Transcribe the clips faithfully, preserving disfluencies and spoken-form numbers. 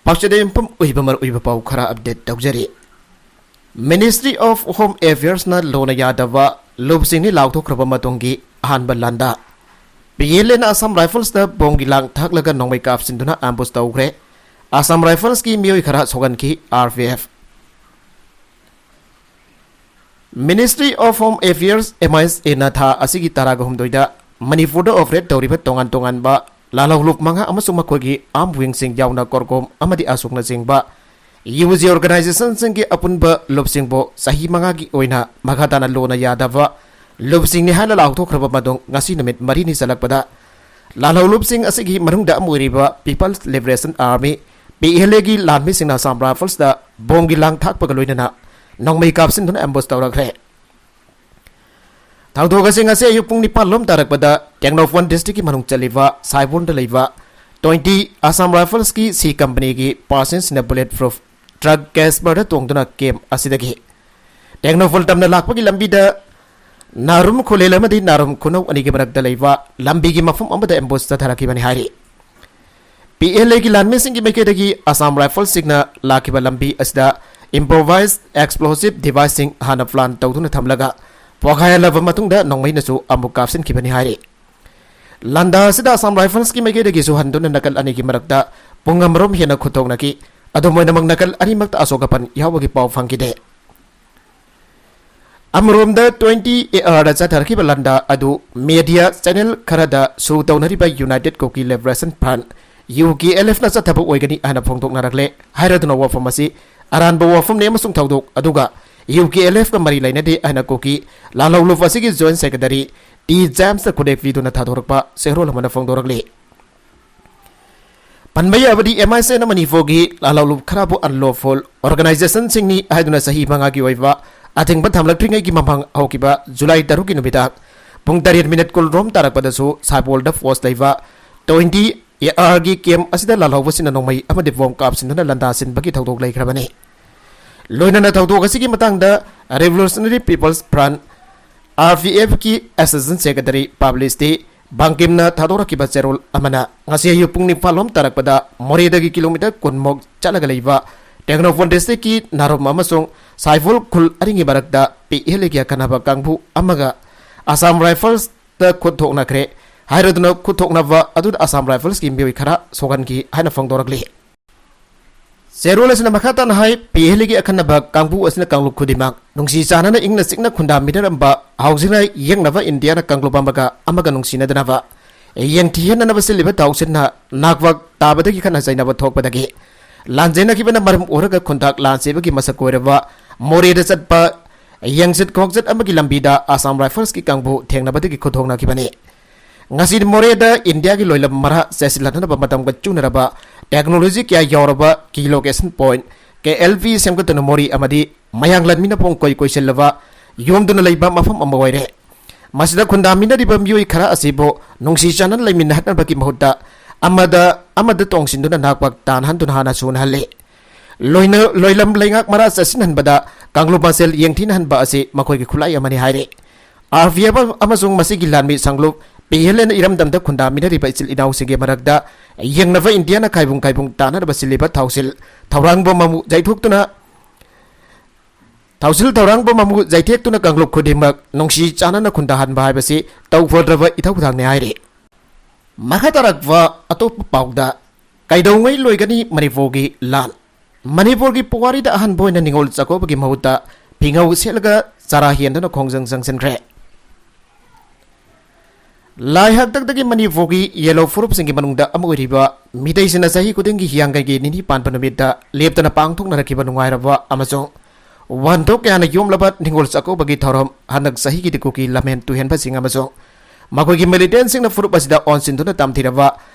ꯄꯥꯎꯆꯦꯗ ꯌꯨꯝꯐꯝ ꯑꯣꯏꯕ ꯃꯔꯨꯑꯣꯏꯕ ꯄꯥꯎ ꯈꯔ ꯑꯞꯗꯦꯠ ꯇꯧꯖꯔꯤ꯫ Ministry of Home Affairs ꯅ ꯂꯣꯅ ꯌꯥꯗꯕ ꯂꯨꯞꯁꯤꯡꯅꯤ ꯂꯥꯎꯊꯣꯛꯈ꯭ꯔꯕ ꯃꯇꯨꯡꯒꯤ ꯑꯍꯥꯟꯕ ꯂꯥꯟꯗꯥ꯫ ꯄꯤ ꯑꯦꯜ ꯑꯦꯅ Assam Rifles ꯇ ꯕꯣꯝꯒꯤ ꯂꯥꯡ ꯊꯥꯛꯂꯒ ꯅꯣꯡꯃꯩ ꯀꯥꯞꯁꯤꯟꯗꯨꯅ ambush ꯇꯧꯈ꯭ꯔꯦ꯫ Assam Rifles ꯀꯤ ꯃꯤꯑꯣꯏ ꯈꯔ ꯁꯣꯛꯍꯟꯈꯤ R P F. Ministry of Home Affairs, M I S A ꯅ ꯊꯥ ꯑꯁꯤꯒꯤ ꯇꯔꯥꯒ ꯍꯨꯝꯗꯣꯏꯗ ꯃꯅꯤꯄꯨꯔꯗ operate ꯇꯧꯔꯤꯕ ꯇꯣꯉꯥꯟ ꯇꯣꯉꯥꯟꯕ ꯂꯥꯜꯍꯧꯂꯨꯞ ꯃꯉꯥ ꯑꯃꯁꯨꯡ ꯃꯈꯣꯏꯒꯤ armed wing ꯁꯤꯡ ꯌꯥꯎꯅ core group ꯑꯃꯗꯤ ꯑꯁꯣꯛꯅꯆꯤꯡꯕ U G organization ꯁꯤꯡꯒꯤ ꯑꯄꯨꯟꯕ ꯂꯨꯞꯁꯤꯡꯕꯨ ꯆꯍꯤ ꯃꯉꯥꯒꯤ ꯑꯣꯏꯅ ꯃꯈꯥ ꯇꯥꯅ ꯂꯣꯅ ꯌꯥꯗꯕ ꯂꯨꯞꯁꯤꯡꯅꯤ ꯍꯥꯏꯅ ꯂꯥꯎꯊꯣꯛꯈ꯭ꯔꯕ ꯃꯇꯨꯡ ꯉꯁꯤ ꯅꯨꯃꯤꯠ ꯃꯔꯤꯅꯤ ꯆꯜꯂꯛꯄꯗ ꯂꯥꯜꯍꯧꯂꯨꯞꯁꯤꯡ ꯑꯁꯤꯒꯤ ꯃꯅꯨꯡꯗ ꯑꯃ ꯑꯣꯏꯔꯤꯕ People's Liberation Army, P L A ꯒꯤ ꯂꯥꯟꯃꯤꯁꯤꯡꯅ Assam Rifles ꯇ ꯕꯣꯝꯒꯤ ꯂꯥꯡ ꯊꯥꯛꯄꯒ ꯂꯣꯏꯅꯅ ꯅꯣꯡꯃꯩ ꯀꯥꯞꯁꯤꯟꯗꯨꯅ ambush ꯇꯧꯔꯛꯈ꯭ꯔꯦ꯫ ꯊꯧꯗꯣꯛ ꯑꯁꯤ ꯉꯁꯤ ꯑꯌꯨꯛ ꯄꯨꯡ ꯅꯤꯄꯥꯟ ꯂꯣꯝ ꯇꯥꯔꯛꯄꯗ ꯇꯦꯡꯅꯧꯄꯜ district ꯀꯤ ꯃꯅꯨꯡ ꯆꯜꯂꯤꯕ ꯁꯥꯏꯕꯣꯟꯗ ꯂꯩꯕ twenty Assam Rifles ꯀꯤ C company ꯒꯤ personnel ꯁꯤꯡꯅ bullet proof truck Casper ꯗ ꯇꯣꯡꯗꯨꯅ camp ꯑꯁꯤꯗꯒꯤ ꯇꯦꯡꯅꯧꯄꯜ ꯇꯝꯅ ꯂꯥꯛꯄꯒꯤ ꯂꯝꯕꯤꯗ ꯅꯥꯔꯨꯝ ꯈꯨꯂꯦꯜ ꯑꯃꯗꯤ ꯅꯥꯔꯨꯝ ꯈꯨꯅꯧ ꯑꯅꯤꯒꯤ ꯃꯔꯛꯇ ꯂꯩꯕ ꯂꯝꯕꯤꯒꯤ ꯃꯐꯝ ꯑꯃꯗ ambush ꯆꯠꯊꯔꯛꯈꯤꯕꯅꯤ ꯍꯥꯏꯔꯤ꯫ P L A ꯒꯤ ꯂꯥꯟꯃꯤꯁꯤꯡꯒꯤ ꯃꯥꯏꯀꯩꯗꯒꯤ Assam Rifles ꯁꯤꯡꯅ ꯂꯥꯛꯈꯤꯕ ꯂꯝꯕꯤ ꯑꯁꯤꯗ improvised explosive device ꯁꯤꯡ ꯍꯥꯟꯅ plan ꯇꯧꯗꯨꯅ ꯊꯝꯂꯒ ꯄꯣꯈꯥꯏꯍꯜꯂꯕ ꯃꯇꯨꯡꯗ ꯅꯣꯡꯃꯩꯅꯁꯨ ꯑꯃꯨꯛ ꯀꯥꯞꯁꯤꯟꯈꯤꯕꯅꯤ ꯍꯥꯏꯔꯤ꯫ ꯂꯥꯟꯗꯥ ꯑꯁꯤꯗ Assam Rifles ꯀꯤ ꯃꯥꯏꯀꯩꯗꯒꯤꯁꯨ ꯍꯟꯗꯨꯅ ꯅꯥꯀꯜ ꯑꯅꯤꯒꯤ ꯃꯔꯛꯇ ꯄꯨꯡ ꯑꯃꯔꯣꯝ ꯍꯦꯟꯅ ꯈꯨꯠꯊꯣꯛꯅꯈꯤ꯫ ꯑꯗꯨꯝ ꯑꯣꯏꯅꯃꯛ ꯅꯥꯀꯜ ꯑꯅꯤꯃꯛꯇ ꯑꯁꯣꯛ ꯑꯄꯟ ꯌꯥꯎꯕꯒꯤ ꯄꯥꯎ ꯐꯪꯈꯤꯗꯦ꯫ ꯑꯃꯔꯣꯝꯗ twenty A R ꯗ ꯆꯠꯊꯔꯛꯈꯤꯕ ꯂꯥꯟꯗꯥ ꯑꯗꯨ media channel ꯈꯔꯗ ꯁꯨ ꯇꯧꯅꯔꯤꯕ United Kuki Liberation Front, U K L F ꯅ ꯆꯠꯊꯕ ꯑꯣꯏꯒꯅꯤ ꯍꯥꯏꯅ ꯐꯣꯡꯗꯣꯛꯅꯔꯛꯂꯦ꯫ ꯍꯥꯏꯔꯗꯨꯅ ꯋꯥꯐꯝ ꯑꯁꯤ ꯑꯔꯥꯟꯕ ꯋꯥꯐꯝꯅꯤ ꯑꯃꯁꯨꯡ ꯊꯧꯗꯣꯛ ꯑꯗꯨꯒ U K L F ꯀ ꯃꯔꯤ ꯂꯩꯅꯗꯦ ꯍꯥꯏꯅ ꯀꯨꯀꯤ ꯂꯥꯜꯍꯧꯂꯨꯞ ꯑꯁꯤꯒꯤ Joint Secretary T James ꯅ ꯈꯨꯗꯦꯛ ꯄꯤꯗꯨꯅ ꯊꯥꯗꯣꯔꯛꯄ ꯆꯦꯔꯣꯜ ꯑꯃꯅ ꯐꯣꯡꯗꯣꯔꯛꯂꯤ꯫ ꯄꯟꯕ ꯌꯥꯕꯗꯤ, M I S A ꯅ ꯃꯅꯤꯄꯨꯔꯒꯤ ꯂꯥꯜꯍꯧꯂꯨꯞ ꯈꯔꯕꯨ unlawful organization ꯁꯤꯡꯅꯤ ꯍꯥꯏꯗꯨꯅ ꯆꯍꯤ ꯃꯉꯥꯒꯤ ꯑꯣꯏꯕ ꯑꯊꯤꯡꯕ ꯊꯝꯂꯛꯇ꯭ꯔꯤꯉꯩꯒꯤ ꯃꯃꯥꯡ ꯍꯧꯈꯤꯕ July ꯇꯔꯨꯛꯀꯤ ꯅꯨꯃꯤꯗꯥꯡ ꯄꯨꯡ ꯇꯔꯦꯠ ꯃꯤꯅꯤꯠ ꯀꯨꯟ ꯔꯣꯝ ꯇꯥꯔꯛꯄꯗꯁꯨ ꯁꯥꯏꯕꯣꯜꯗ post ꯂꯩꯕ twenty A R ꯒꯤ camp ꯑꯁꯤꯗ ꯂꯥꯜꯍꯧꯕꯁꯤꯡꯅ ꯅꯣꯡꯃꯩ ꯑꯃꯗꯤ ꯕꯣꯝ ꯀꯥꯞꯁꯤꯟꯗꯨꯅ ꯂꯥꯟꯗꯥ ꯁꯤꯟꯕꯒꯤ ꯊꯧꯗꯣꯛ ꯂꯩꯈ꯭ꯔꯕꯅꯤ꯫ ꯂꯣꯏꯅꯅ ꯊꯧꯗꯣꯛ ꯑꯁꯤꯒꯤ ꯃꯇꯥꯡꯗ Revolutionary People's Front, R P F ꯀꯤ Assistant Secretary Publicity ꯕꯥꯡꯀꯤꯝꯅ ꯊꯥꯗꯣꯔꯛꯈꯤꯕ ꯆꯦꯔꯣꯜ ꯑꯃꯅ ꯉꯁꯤ ꯑꯌꯨꯛ ꯄꯨꯡ ꯅꯤꯄꯥꯜ ꯂꯣꯝ ꯇꯥꯔꯛꯄꯗ ꯃꯣꯔꯦꯗꯒꯤ ꯀꯤꯂꯣꯃꯤꯇꯔ ꯀꯨꯟꯃꯨꯛ ꯆꯠꯂꯒ ꯂꯩꯕ ꯇꯦꯡꯅꯧꯄꯜ ꯗꯤꯁꯇ꯭ꯔꯤꯛꯀꯤ ꯅꯥꯔꯣꯝ ꯑꯃꯁꯨꯡ ꯁꯥꯏꯐꯨꯜ ꯈꯨꯜ ꯑꯅꯤꯒꯤ ꯃꯔꯛꯇ ꯄꯤ ꯑꯦꯜ ꯑꯦꯒꯤ ꯑꯈꯟꯅꯕ ꯀꯥꯡꯕꯨ ꯑꯃꯒ ꯑꯁꯥꯝ ꯔꯥꯏꯐꯜꯁꯇ ꯈꯨꯠ ꯊꯣꯛꯅꯈ꯭ꯔꯦ ꯍꯥꯏꯔꯗꯨꯅ ꯈꯨꯠ ꯊꯣꯛꯅꯕ ꯑꯗꯨꯗ ꯑꯁꯥꯝ ꯔꯥꯏꯐꯜꯁꯀꯤ ꯃꯤꯑꯣꯏ ꯈꯔ ꯁꯣꯛꯍꯟꯈꯤ ꯍꯥꯏꯅ ꯐꯣꯡꯗꯣꯔꯛꯂꯤ꯫ ꯆꯦꯔꯣꯜ ꯑꯁꯤꯅ ꯃꯈꯥ ꯇꯥꯅ ꯍꯥꯏ, ꯄꯤ ꯑꯦꯜ ꯑꯦꯒꯤ ꯑꯈꯟꯅꯕ ꯀꯥꯡꯕꯨ ꯑꯁꯤꯅ ꯀꯥꯡꯂꯨꯞ ꯈꯨꯗꯤꯡꯃꯛ ꯅꯨꯡꯁꯤ ꯆꯥꯟꯅꯅ ꯏꯪꯅ ꯆꯤꯛꯅ ꯈꯨꯟꯗꯥꯃꯤꯟꯅꯔꯝꯕ ꯍꯧꯖꯤꯛꯅ ꯌꯦꯛꯅꯕ ꯏꯟꯗꯤꯌꯥꯅ ꯀꯥꯡꯂꯨꯞ ꯑꯃꯒ ꯑꯃꯒ ꯅꯨꯡꯁꯤꯅꯗꯅꯕ ꯌꯦꯡꯊꯤꯍꯟꯅꯅꯕ ꯁꯤꯜꯂꯤꯕ ꯊꯧꯁꯤꯜꯅ ꯅꯥꯛꯄ ꯇꯥꯕꯗꯒꯤ ꯈꯠꯅ ꯆꯩꯅꯕ ꯊꯣꯛꯄꯗꯒꯤ ꯂꯥꯟꯖꯦꯟꯅꯈꯤꯕꯅ ꯃꯔꯝ ꯑꯣꯏꯔꯒ ꯈꯨꯟꯇꯥꯛ ꯂꯥꯟꯆꯦꯟꯕꯒꯤ ꯃꯁꯛ ꯑꯣꯏꯔꯕ ꯃꯣꯔꯦꯗ ꯆꯠꯄ ꯌꯦꯡꯆꯠ ꯈꯣꯡꯆꯠ ꯑꯃꯒꯤ ꯂꯝꯕꯤꯗ ꯑꯁꯥꯝ ꯔꯥꯏꯐꯜꯁꯀꯤ ꯀꯥꯡꯕꯨ ꯊꯦꯡꯅꯕꯗꯒꯤ ꯈꯨꯠꯊꯣꯛꯅꯈꯤꯕꯅꯤ꯫ ꯉꯁꯤꯗꯤ ꯃꯣꯔꯦꯗ ꯏꯟꯗꯤꯌꯥꯒꯤ ꯂꯣꯏꯂꯝ ꯃꯔꯥ ꯆꯦꯁꯤꯜꯍꯟꯅꯕ ꯃꯇꯝꯒ ꯆꯨꯅꯔꯕ ꯇꯦꯛꯅꯣꯂꯣꯖꯤ ꯀꯌꯥ ꯌꯥꯎꯔꯕ ꯀꯤ ꯂꯣꯀꯦꯁꯟ ꯄꯣꯏꯟꯠ, ꯀꯦ ꯑꯦꯜ ꯄꯤ, ꯁꯦꯝꯒꯠꯇꯨꯅ ꯃꯣꯔꯦ ꯑꯃꯗꯤ ꯃꯌꯥꯡ ꯂꯥꯟꯃꯤꯅ ꯄꯨꯡ ꯀꯣꯏ ꯀꯣꯏꯁꯤꯜꯂꯕ ꯌꯣꯝꯗꯨꯅ ꯂꯩꯕ ꯃꯐꯝ ꯑꯃ ꯑꯣꯏꯔꯦ꯫ ꯃꯁꯤꯗ ꯈꯨꯟꯗꯥꯃꯤꯟꯅꯔꯤꯕ ꯃꯤꯑꯣꯏ ꯈꯔ ꯑꯁꯤꯕꯨ ꯅꯨꯡꯁꯤ ꯆꯥꯟꯅꯅ ꯂꯩꯃꯤꯟꯅꯍꯟꯅꯕꯒꯤ ꯃꯍꯨꯠꯇ ꯑꯃꯗ ꯑꯃꯗ ꯇꯣꯡꯁꯤꯟꯗꯨꯅ ꯅꯥꯛꯄ ꯇꯥꯟꯅꯍꯟꯗꯨꯅ ꯍꯥꯟꯅ ꯁꯨꯅꯍꯜꯂꯤ꯫ ꯂꯣꯏꯅ-, ꯂꯣꯏꯂꯝ ꯂꯩꯉꯥꯛ ꯃꯔꯥ ꯆꯠꯁꯤꯟꯍꯟꯕꯗ ꯀꯥꯡꯂꯨꯞ ꯃꯁꯦꯜ ꯌꯦꯡꯊꯤꯅꯍꯟꯕ ꯑꯁꯤ ꯃꯈꯣꯏꯒꯤ ꯈꯨꯠꯂꯥꯏ ꯑꯃꯅꯤ ꯍꯥꯏꯔꯤ꯫ ꯑꯥꯔ ꯄꯤ ꯑꯦꯐ ꯑꯃꯁꯨꯡ ꯃꯁꯤꯒꯤ ꯂꯥꯟꯃꯤ ꯁꯪꯂꯨꯞ ꯄꯤ ꯑꯦꯜ ꯑꯦꯅ ꯏꯔꯝꯗꯝꯗ ꯈꯨꯟꯗꯥꯃꯤꯟꯅꯔꯤꯕ ꯏꯆꯤꯜ ꯏꯅꯥꯎꯁꯤꯡꯒꯤ ꯃꯔꯛꯇ ꯌꯦꯡꯅꯕ ꯏꯟꯗꯤꯌꯥꯅ ꯈꯥꯏꯕꯨꯡ ꯈꯥꯏꯕꯨꯡ ꯇꯥꯟꯅꯅꯕ ꯁꯤꯜꯂꯤꯕ ꯊꯧꯁꯤꯜ ꯊꯧꯔꯥꯡꯕ ꯃꯃꯨ ꯌꯩꯊꯣꯛꯇꯨꯅ, ꯊꯧꯁꯤꯜ ꯊꯧꯔꯥꯡꯕ ꯃꯃꯨ ꯌꯩꯊꯦꯛꯇꯨꯅ ꯀꯥꯡꯂꯨꯞ ꯈꯨꯗꯤꯡꯃꯛ ꯅꯨꯡꯁꯤ ꯆꯥꯟꯅꯅ ꯈꯨꯟꯗꯥꯍꯟꯕ ꯍꯥꯏꯕꯁꯤ ꯇꯧꯐꯗ꯭ꯔꯕ ꯏꯊꯧꯗꯥꯡꯅꯤ ꯍꯥꯏꯔꯤ꯫ ꯃꯈꯥ ꯇꯥꯔꯛꯄ ꯑꯇꯣꯞꯄ ꯄꯥꯎꯗ, ꯀꯩꯗꯧꯉꯩ ꯂꯣꯏꯒꯅꯤ ꯃꯅꯤꯄꯨꯔꯒꯤ ꯂꯥꯟ? ꯃꯅꯤꯄꯨꯔꯒꯤ ꯄꯨꯋꯥꯔꯤꯗ ꯑꯍꯥꯟꯕ ꯑꯣꯏꯅ ꯅꯤꯉꯣꯜ ꯆꯥꯛꯀꯧꯕꯒꯤ ꯃꯍꯨꯠꯇ ꯐꯤꯉꯧ ꯁꯦꯠꯂꯒ ꯆꯔꯥ ꯍꯦꯟꯗꯨꯅ ꯈꯣꯡꯖꯪ ꯆꯪꯁꯤꯟꯈ꯭ꯔꯦ꯫ ꯂꯥꯏ ꯍꯥꯛꯇꯛꯇꯒꯤ ꯃꯅꯤꯄꯨꯔꯒꯤ ꯌꯦꯜꯍꯧ ꯐꯨꯔꯨꯞꯁꯤꯡꯒꯤ ꯃꯅꯨꯡꯗ ꯑꯃ ꯑꯣꯏꯔꯤꯕ ꯃꯤꯇꯩꯁꯤꯡꯅ ꯆꯍꯤ ꯈꯨꯗꯤꯡꯒꯤ ꯍꯤꯌꯥꯡꯒꯩꯒꯤ ꯅꯤꯅꯤ ꯄꯥꯟꯕ ꯅꯨꯃꯤꯠꯇ ꯂꯦꯞꯇꯅ ꯄꯥꯡꯊꯣꯛꯅꯔꯛꯈꯤꯕ ꯅꯨꯡꯉꯥꯏꯔꯕ ꯑꯃꯁꯨꯡ ꯋꯥꯍꯟꯊꯣꯛ ꯀꯌꯥꯅ ꯌꯣꯝꯂꯕ ꯅꯤꯉꯣꯜ ꯆꯥꯛꯀꯧꯕꯒꯤ ꯊꯧꯔꯝ ꯍꯟꯗꯛ ꯆꯍꯤꯒꯤꯗꯤ ꯀꯨꯀꯤ ꯂꯝꯍꯦꯟ ꯇꯨꯍꯦꯟꯕꯁꯤꯡ ꯑꯃꯁꯨꯡ ꯃꯈꯣꯏꯒꯤ ꯃꯤꯂꯤꯇꯦꯟꯁꯤꯡꯅ ꯐꯨꯔꯨꯞ ꯑꯁꯤꯗ ꯑꯣꯟꯁꯤꯟꯗꯨꯅ ꯇꯝꯊꯤꯔꯕ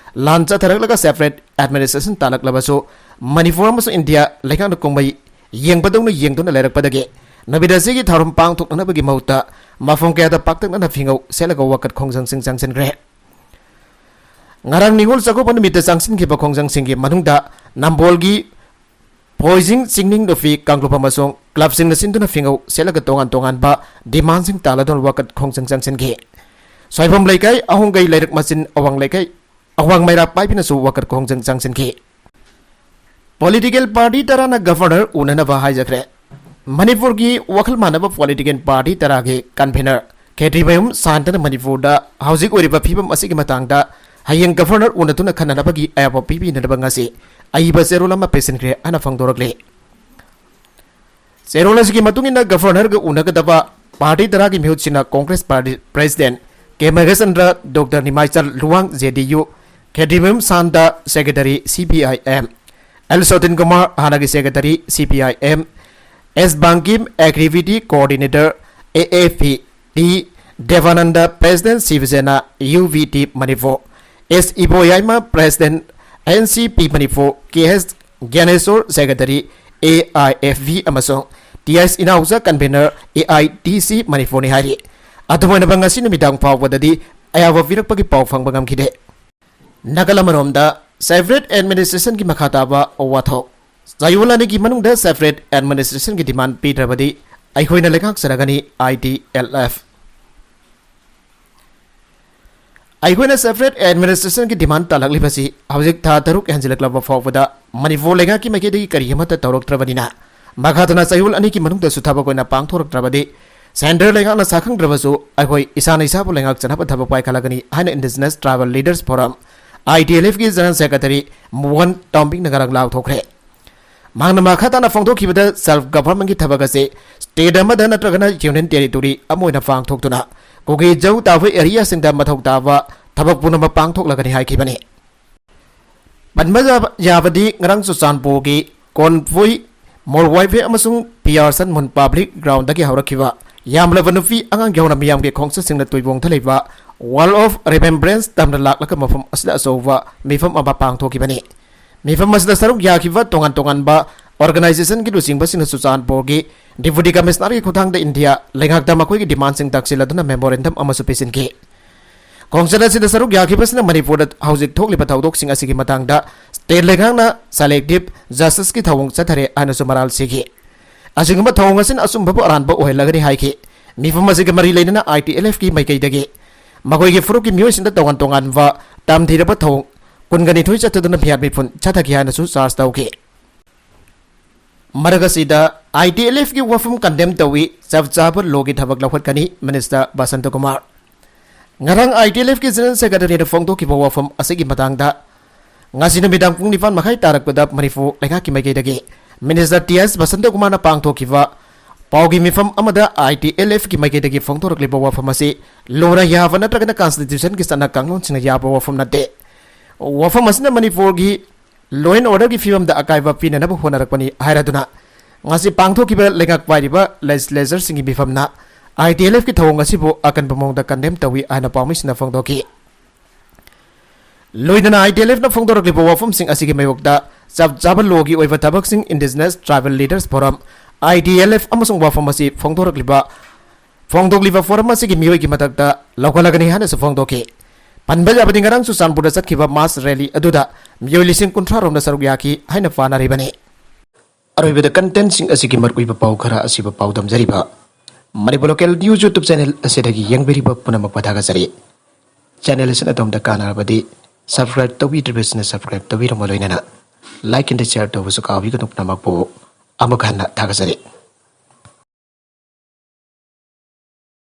ꯂꯥꯟ ꯆꯠꯊꯔꯛꯂꯒ ꯁꯦꯄꯔꯦꯠ ꯑꯦꯗꯃꯤꯅꯤꯁꯇ꯭ꯔꯦꯁꯟ ꯇꯥꯜꯂꯛꯂꯕꯁꯨ ꯃꯅꯤꯄꯨꯔ ꯑꯃꯁꯨꯡ ꯏꯟꯗꯤꯌꯥ ꯂꯩꯉꯥꯛꯅ ꯀꯨꯝꯍꯩ ꯌꯦꯡꯕꯗꯧꯅ ꯌꯦꯡꯗꯨꯅ ꯂꯩꯔꯛꯄꯗꯒꯤ ꯅꯨꯃꯤꯠ ꯑꯁꯤꯒꯤ ꯊꯧꯔꯝ ꯄꯥꯡꯊꯣꯛꯅꯅꯕꯒꯤ ꯃꯍꯨꯠꯇ ꯃꯐꯝ ꯀꯌꯥꯗ ꯄꯥꯛꯇꯛꯅꯅ ꯐꯤꯉꯧ ꯁꯦꯠꯂꯒ ꯋꯥꯀꯠ ꯈꯣꯡꯖꯪꯁꯤꯡ ꯆꯪꯁꯤꯟꯈ꯭ꯔꯦ꯫ ꯉꯔꯥꯡ ꯅꯤꯉꯣꯜ ꯆꯥꯛꯀꯧꯕ ꯅꯨꯃꯤꯠꯇ ꯆꯪꯁꯤꯟꯈꯤꯕ ꯈꯣꯡꯖꯪꯁꯤꯡꯒꯤ ꯃꯅꯨꯡꯗ ꯅꯝꯕꯣꯜꯒꯤ ꯐꯣꯏꯖꯤꯡ ꯆꯤꯡꯅꯤꯡ ꯅꯨꯄꯤ ꯀꯥꯡꯂꯨꯞ ꯑꯃꯁꯨꯡ ꯀ꯭ꯂꯕꯁꯤꯡꯅ ꯁꯤꯟꯗꯨꯅ ꯐꯤꯉꯧ ꯁꯦꯠꯂꯒ ꯇꯣꯉꯥꯟ ꯇꯣꯉꯥꯟꯕ ꯗꯤꯃꯥꯟꯁꯤꯡ ꯇꯥꯜꯂꯗꯨꯅ ꯋꯥꯀꯠ ꯈꯣꯡꯖꯪ ꯆꯪꯁꯤꯟꯈꯤ꯫ ꯁ꯭ꯋꯥꯏꯕꯝ ꯂꯩꯀꯥꯏ, ꯑꯍꯣꯡꯒꯩ ꯂꯩꯔꯛ ꯃꯆꯤꯟ, ꯑꯋꯥꯡ ꯂꯩꯀꯥꯏ, ꯑꯋꯥꯡ ꯃꯩꯔꯥ ꯄꯥꯏꯕꯤꯅꯁꯨ ꯋꯥꯀꯠ ꯈꯣꯡꯖꯪ ꯆꯪꯁꯤꯟꯈꯤ꯫ Political party ꯇꯔꯥꯅ governor ꯎꯅꯅꯕ ꯍꯥꯏꯖꯈ꯭ꯔꯦ꯫ ꯃꯅꯤꯄꯨꯔꯒꯤ ꯋꯥꯈꯜ ꯃꯥꯟꯅꯕ political party ꯇꯔꯥꯒꯤ convener ꯈꯦꯇ꯭ꯔꯤꯃꯌꯨꯝ ꯁꯥꯟꯇꯅ ꯃꯅꯤꯄꯨꯔꯗ ꯍꯧꯖꯤꯛ ꯑꯣꯏꯔꯤꯕ ꯐꯤꯕꯝ ꯑꯁꯤꯒꯤ ꯃꯇꯥꯡꯗ ꯍꯌꯦꯡ governor ꯎꯅꯗꯨꯅ ꯈꯟꯅꯅꯕꯒꯤ ꯑꯌꯥꯕ ꯄꯤꯕꯤꯅꯅꯕ ꯉꯁꯤ ꯑꯏꯕ ꯆꯦꯔꯣꯜ ꯑꯃ ꯄꯤꯁꯤꯟꯈ꯭ꯔꯦ ꯍꯥꯏꯅ ꯐꯣꯡꯗꯣꯔꯛꯂꯤ꯫ ꯆꯦꯔꯣꯜ ꯑꯁꯤꯒꯤ ꯃꯇꯨꯡ ꯏꯟꯅ governorꯒ ꯎꯅꯒꯗꯕ party ꯇꯔꯥꯒꯤ ꯃꯤꯍꯨꯠꯁꯤꯡꯅ Congress party president K Maheshchandra, doctor Nimaichal Luwang, J D U, Khetrimayum Santa, secretary C P I M, L Sotin Kumar, ꯍꯥꯟꯅꯒꯤ secretary C P I M, S Bangkim, activity coordinator A A P, T Debananda, president Shiv Sena, U V T Manipur, S Iboyaima, president N C P Manipur, K S Gyaneshor, secretary A I F V ꯑꯃꯁꯨꯡ T S Inaocha, convener A I T C ꯃꯅꯤꯄꯨꯔꯅꯤ ꯍꯥꯏꯔꯤ꯫ ꯑꯗꯨꯝ ꯑꯣꯏꯅꯃꯛ ꯉꯁꯤ ꯅꯨꯃꯤꯗꯥꯡ ꯐꯥꯎꯕꯗꯗꯤ ꯑꯌꯥꯕ ꯄꯤꯔꯛꯄꯒꯤ ꯄꯥꯎ ꯐꯪꯕ ꯉꯝꯈꯤꯗꯦ꯫ ꯅꯥꯀꯜ ꯑꯃꯔꯣꯝꯗ, separate administrationꯒꯤ ꯃꯈꯥ ꯇꯥꯕ ꯋꯥꯊꯣꯛ꯫ ꯆꯌꯣꯜ ꯑꯅꯤꯒꯤ ꯃꯅꯨꯡꯗ separate administrationꯒꯤ demand ꯄꯤꯗ꯭ꯔꯕꯗꯤ ꯑꯩꯈꯣꯏꯅ ꯂꯩꯉꯥꯛꯆꯔꯒꯅꯤ, ꯑꯥꯏ ꯇꯤ ꯑꯦꯜ ꯑꯦꯐ꯫ ꯑꯩꯈꯣꯏꯅ separate administrationꯒꯤ demand ꯇꯥꯜꯂꯛꯂꯤꯕꯁꯤ ꯍꯧꯖꯤꯛ ꯊꯥ ꯇꯔꯨꯛ ꯍꯦꯟꯖꯤꯜꯂꯛꯂꯕ ꯐꯥꯎꯕꯗ ꯃꯅꯤꯄꯨꯔ ꯂꯩꯉꯥꯛꯀꯤ ꯃꯥꯏꯀꯩꯗꯒꯤ ꯀꯔꯤ ꯑꯃꯠꯇ ꯇꯧꯔꯛꯇ꯭ꯔꯕꯅꯤꯅ, ꯃꯈꯥ ꯇꯥꯅ ꯆꯌꯣꯜ ꯑꯅꯤꯒꯤ ꯃꯅꯨꯡꯗꯁꯨ ꯊꯕꯛ ꯑꯣꯏꯅ ꯄꯥꯡꯊꯣꯔꯛꯇ꯭ꯔꯕꯗꯤ, centre ꯂꯩꯉꯥꯛꯅ ꯁꯥꯈꯪꯗ꯭ꯔꯕꯁꯨ ꯑꯩꯈꯣꯏ ꯏꯁꯥꯅ ꯏꯁꯥꯕꯨ ꯂꯩꯉꯥꯛꯆꯅꯕ ꯊꯕꯛ ꯄꯥꯏꯈꯠꯂꯒꯅꯤ ꯍꯥꯏꯅ Indigenous Tribal Leaders Forum, I T L ꯑꯦꯐꯀꯤ general secretary ꯃꯣꯍꯟ ꯇꯣꯝꯕꯤꯡꯅ ꯉꯔꯥꯡ ꯂꯥꯎꯊꯣꯛꯈ꯭ꯔꯦ꯫ ꯃꯍꯥꯛꯅ ꯃꯈꯥ ꯇꯥꯅ ꯐꯣꯡꯗꯣꯛꯈꯤꯕꯗ, self governmentꯀꯤ ꯊꯕꯛ ꯑꯁꯤ state ꯑꯃꯗ ꯅꯠꯇ꯭ꯔꯒꯅ union territory ꯑꯃ ꯑꯣꯏꯅ ꯄꯥꯡꯊꯣꯛꯇꯨꯅ ꯀꯨꯀꯤ ꯖꯧ ꯇꯥꯕ areaꯁꯤꯡꯗ ꯃꯊꯧ ꯇꯥꯕ ꯊꯕꯛ ꯄꯨꯝꯅꯃꯛ ꯄꯥꯡꯊꯣꯛꯂꯒꯅꯤ ꯍꯥꯏꯈꯤꯕꯅꯤ꯫ ꯄꯟꯕ ꯌꯥꯕ-, ꯌꯥꯕꯗꯤ ꯉꯔꯥꯡ ꯆꯨꯔꯆꯥꯟꯄꯨꯔꯒꯤ ꯀꯣꯟꯄꯨꯏ, ꯃꯣꯔꯋꯥꯏꯐꯦ ꯑꯃꯁꯨꯡ ꯄꯤꯌꯥꯔꯁꯟ ꯃꯨꯟ public groundꯗꯒꯤ ꯍꯧꯔꯛꯈꯤꯕ ꯌꯥꯝꯂꯕ ꯅꯨꯄꯤ ꯑꯉꯥꯡ ꯌꯥꯎꯅ ꯃꯤꯌꯥꯝꯒꯤ ꯈꯣꯡꯆꯠꯁꯤꯡꯅ ꯇꯨꯏꯕꯣꯡꯗ ꯂꯩꯕ Wall of Remembrance ꯇꯝꯅ ꯂꯥꯛꯂꯒ ꯃꯐꯝ ꯑꯁꯤꯗ ꯑꯆꯧꯕ ꯃꯤꯐꯝ ꯑꯃ ꯄꯥꯡꯊꯣꯛꯈꯤꯕꯅꯤ꯫ ꯃꯤꯐꯝ ꯑꯁꯤꯗ ꯁꯔꯨꯛ ꯌꯥꯈꯤꯕ ꯇꯣꯉꯥꯟ ꯇꯣꯉꯥꯟꯕ organizationꯒꯤ ꯂꯨꯆꯤꯡꯕꯁꯤꯡꯅ ꯆꯨꯔꯆꯥꯟꯄꯨꯔꯒꯤ Deputy Commissionerꯒꯤ ꯈꯨꯠꯊꯥꯡꯗ ꯏꯟꯗꯤꯌꯥ ꯂꯩꯉꯥꯛꯇ ꯃꯈꯣꯏꯒꯤ demandꯁꯤꯡ ꯇꯛꯁꯤꯜꯂꯗꯨꯅ memorandum ꯑꯃꯁꯨ ꯄꯤꯁꯤꯟꯈꯤ꯫ ꯈꯣꯡꯆꯠ ꯑꯁꯤꯗ ꯁꯔꯨꯛ ꯌꯥꯈꯤꯕꯁꯤꯅ ꯃꯅꯤꯄꯨꯔꯗ ꯍꯧꯖꯤꯛ ꯊꯣꯛꯂꯤꯕ ꯊꯧꯗꯣꯛꯁꯤꯡ ꯑꯁꯤꯒꯤ ꯃꯇꯥꯡꯗ state ꯂꯩꯉꯥꯛꯅ selective justiceꯀꯤ ꯊꯧꯑꯣꯡ ꯆꯠꯊꯔꯦ ꯍꯥꯏꯅꯁꯨ ꯃꯔꯥꯜ ꯁꯤꯈꯤ꯫ ꯑꯁꯤꯒꯨꯝꯕ ꯊꯧꯑꯣꯡ ꯑꯁꯤꯅ ꯑꯆꯨꯝꯕꯕꯨ ꯑꯔꯥꯟꯕ ꯑꯣꯏꯍꯜꯂꯒꯅꯤ ꯍꯥꯏꯈꯤ꯫ ꯃꯤꯐꯝ ꯑꯁꯤꯒ ꯃꯔꯤ ꯂꯩꯅꯅ ꯑꯥꯏ ꯇꯤ ꯑꯦꯜ ꯑꯦꯐꯀꯤ ꯃꯥꯏꯀꯩꯗꯒꯤ ꯃꯈꯣꯏꯒꯤ ꯐꯨꯔꯨꯞꯀꯤ ꯃꯤꯑꯣꯏꯁꯤꯡꯗ ꯇꯣꯉꯥꯟ ꯇꯣꯉꯥꯟꯕ ꯇꯝꯊꯤꯔꯕ ꯊꯧꯑꯣꯡ ꯀꯨꯟꯒ ꯅꯤꯊꯣꯏ ꯆꯠꯊꯗꯨꯅ ꯃꯤꯍꯥꯠ ꯃꯤꯄꯨꯟ ꯆꯠꯊꯈꯤ ꯍꯥꯏꯅꯁꯨ ꯆꯥꯔꯖ ꯇꯧꯈꯤ꯫ ꯃꯔꯛ ꯑꯁꯤꯗ, ꯑꯥꯏ ꯇꯤ ꯑꯦꯜ ꯑꯦꯐꯀꯤ ꯋꯥꯐꯝ ꯀꯟꯗꯦꯝ ꯇꯧꯏ, ꯆꯞ ꯆꯥꯕ ꯂꯣꯒꯤ ꯊꯕꯛ ꯂꯧꯈꯠꯀꯅꯤ, ꯃꯤꯅꯤꯁꯇꯔ ꯕꯁꯟꯇ ꯀꯨꯃꯥꯔ꯫ ꯉꯔꯥꯡ ꯑꯥꯏ ꯇꯤ ꯑꯦꯜ ꯑꯦꯐꯀꯤ ꯖꯦꯅꯔꯦꯜ ꯁꯦꯀ꯭ꯔꯦꯇꯔꯤꯅ ꯐꯣꯡꯗꯣꯛꯈꯤꯕ ꯋꯥꯐꯝ ꯑꯁꯤꯒꯤ ꯃꯇꯥꯡꯗ, ꯉꯁꯤ ꯅꯨꯃꯤꯗꯥꯡ ꯄꯨꯡ ꯅꯤꯄꯥꯟ ꯃꯈꯥꯏ ꯇꯥꯔꯛꯄꯗ ꯃꯅꯤꯄꯨꯔ ꯂꯩꯉꯥꯛꯀꯤ ꯃꯥꯏꯀꯩꯗꯒꯤ ꯃꯤꯅꯤꯁꯇꯔ ꯇꯤ ꯑꯦꯁ ꯕꯁꯟꯇ ꯀꯨꯃꯥꯔꯅ ꯄꯥꯡꯊꯣꯛꯈꯤꯕ ꯄꯥꯎꯒꯤ ꯃꯤꯐꯝ ꯑꯃꯗ ꯑꯥꯏ ꯇꯤ ꯑꯦꯜ ꯑꯦꯐꯀꯤ ꯃꯥꯏꯀꯩꯗꯒꯤ ꯐꯣꯡꯗꯣꯔꯛꯂꯤꯕ ꯋꯥꯐꯝ ꯑꯁꯤ ꯂꯣꯅ ꯌꯥꯕ ꯅꯠꯇ꯭ꯔꯒꯅ ꯀꯟꯁꯇꯤꯇ꯭ꯌꯨꯁꯟꯒꯤ ꯆꯠꯅ ꯀꯥꯡꯂꯣꯟꯁꯤꯡꯅ ꯌꯥꯕ ꯋꯥꯐꯝ ꯅꯠꯇꯦ꯫ ꯋꯥꯐꯝ ꯑꯁꯤꯅ ꯃꯅꯤꯄꯨꯔꯒꯤ law and orderꯒꯤ ꯐꯤꯕꯝꯗ ꯑꯀꯥꯏꯕ ꯄꯤꯅꯅꯕ ꯍꯣꯠꯅꯔꯛꯄꯅꯤ ꯍꯥꯏꯔꯗꯨꯅ, ꯉꯁꯤ ꯄꯥꯡꯊꯣꯛꯈꯤꯕ ꯂꯩꯉꯥꯛ ꯄꯥꯏꯔꯤꯕ ꯂꯦꯖꯤꯁꯂꯦꯆꯔꯁꯤꯡꯒꯤ ꯃꯤꯐꯝꯅ ꯑꯥꯏ ꯇꯤ ꯑꯦꯜ ꯑꯦꯐꯀꯤ ꯊꯧꯑꯣꯡ ꯑꯁꯤꯕꯨ ꯑꯀꯟꯕ ꯃꯑꯣꯡꯗ ꯀꯟꯗꯦꯝ ꯇꯧꯏ ꯍꯥꯏꯅ ꯄꯥꯎꯃꯤꯁꯤꯡꯅ ꯐꯣꯡꯗꯣꯛꯈꯤ꯫ ꯂꯣꯏꯅꯅ ꯑꯥꯏ ꯇꯤ ꯑꯦꯜ ꯑꯦꯐꯅ ꯐꯣꯡꯗꯣꯔꯛꯂꯤꯕ ꯋꯥꯐꯝꯁꯤꯡ ꯑꯁꯤꯒꯤ ꯃꯥꯌꯣꯛꯇ ꯆꯞ ꯆꯥꯕ ꯂꯣꯒꯤ ꯑꯣꯏꯕ ꯊꯕꯛꯁꯤꯡ Indigenous Tribal Leaders Forum, I T L F, ꯑꯃꯁꯨꯡ ꯋꯥꯐꯝ ꯑꯁꯤ ꯐꯣꯡꯗꯣꯔꯛꯂꯤꯕ, ꯐꯣꯡꯗꯣꯛꯂꯤꯕ ꯐꯣꯔꯝ ꯑꯁꯤꯒꯤ ꯃꯤꯑꯣꯏꯒꯤ ꯃꯊꯛꯇ ꯂꯧꯈꯠꯂꯒꯅꯤ ꯍꯥꯏꯅꯁꯨ ꯐꯣꯡꯗꯣꯛꯈꯤ꯫ ꯄꯟꯕ ꯌꯥꯕꯗꯤ, ꯉꯔꯥꯡ ꯆꯨꯔꯆꯥꯟꯄꯨꯔꯗ ꯆꯠꯈꯤꯕ ꯃꯥꯁ ꯔꯦꯂꯤ ꯑꯗꯨꯗ ꯃꯤꯑꯣꯏ ꯂꯤꯁꯤꯡ ꯀꯨꯟꯊ꯭ꯔꯥ ꯔꯣꯝꯅ ꯁꯔꯨꯛ ꯌꯥꯈꯤ ꯍꯥꯏꯅ ꯄꯥꯅꯔꯤꯕꯅꯤ꯫ ꯑꯔꯣꯏꯕꯗ content ꯁꯤꯡ ꯑꯁꯤꯒꯤ ꯃꯔꯨꯑꯣꯏꯕ ꯄꯥꯎ ꯈꯔ ꯑꯁꯤꯕꯨ ꯄꯥꯎꯗꯝꯖꯔꯤꯕ Manipur Local News YouTube channel ꯑꯁꯤꯗꯒꯤ ꯌꯦꯡꯕꯤꯔꯤꯕ ꯄꯨꯝꯅꯃꯛꯄꯨ ꯊꯥꯒꯠꯆꯔꯤ꯫ Channel ꯑꯁꯤꯅ ꯑꯗꯣꯝꯗ ꯀꯥꯟꯅꯔꯕꯗꯤ subscribe ꯇꯧꯕꯤꯗ꯭ꯔꯤꯕꯁꯤꯡꯅ subscribe ꯇꯧꯕꯤꯔꯝꯕ ꯂꯣꯏꯅꯅ like and share ꯇꯧꯕꯁꯨ ꯀꯥꯎꯕꯤꯒꯅꯨ꯫ ꯄꯨꯝꯅꯃꯛꯄꯨ ꯑꯃꯨꯛ ꯍꯟꯅ ꯊꯥꯒꯠꯆꯔꯤ꯫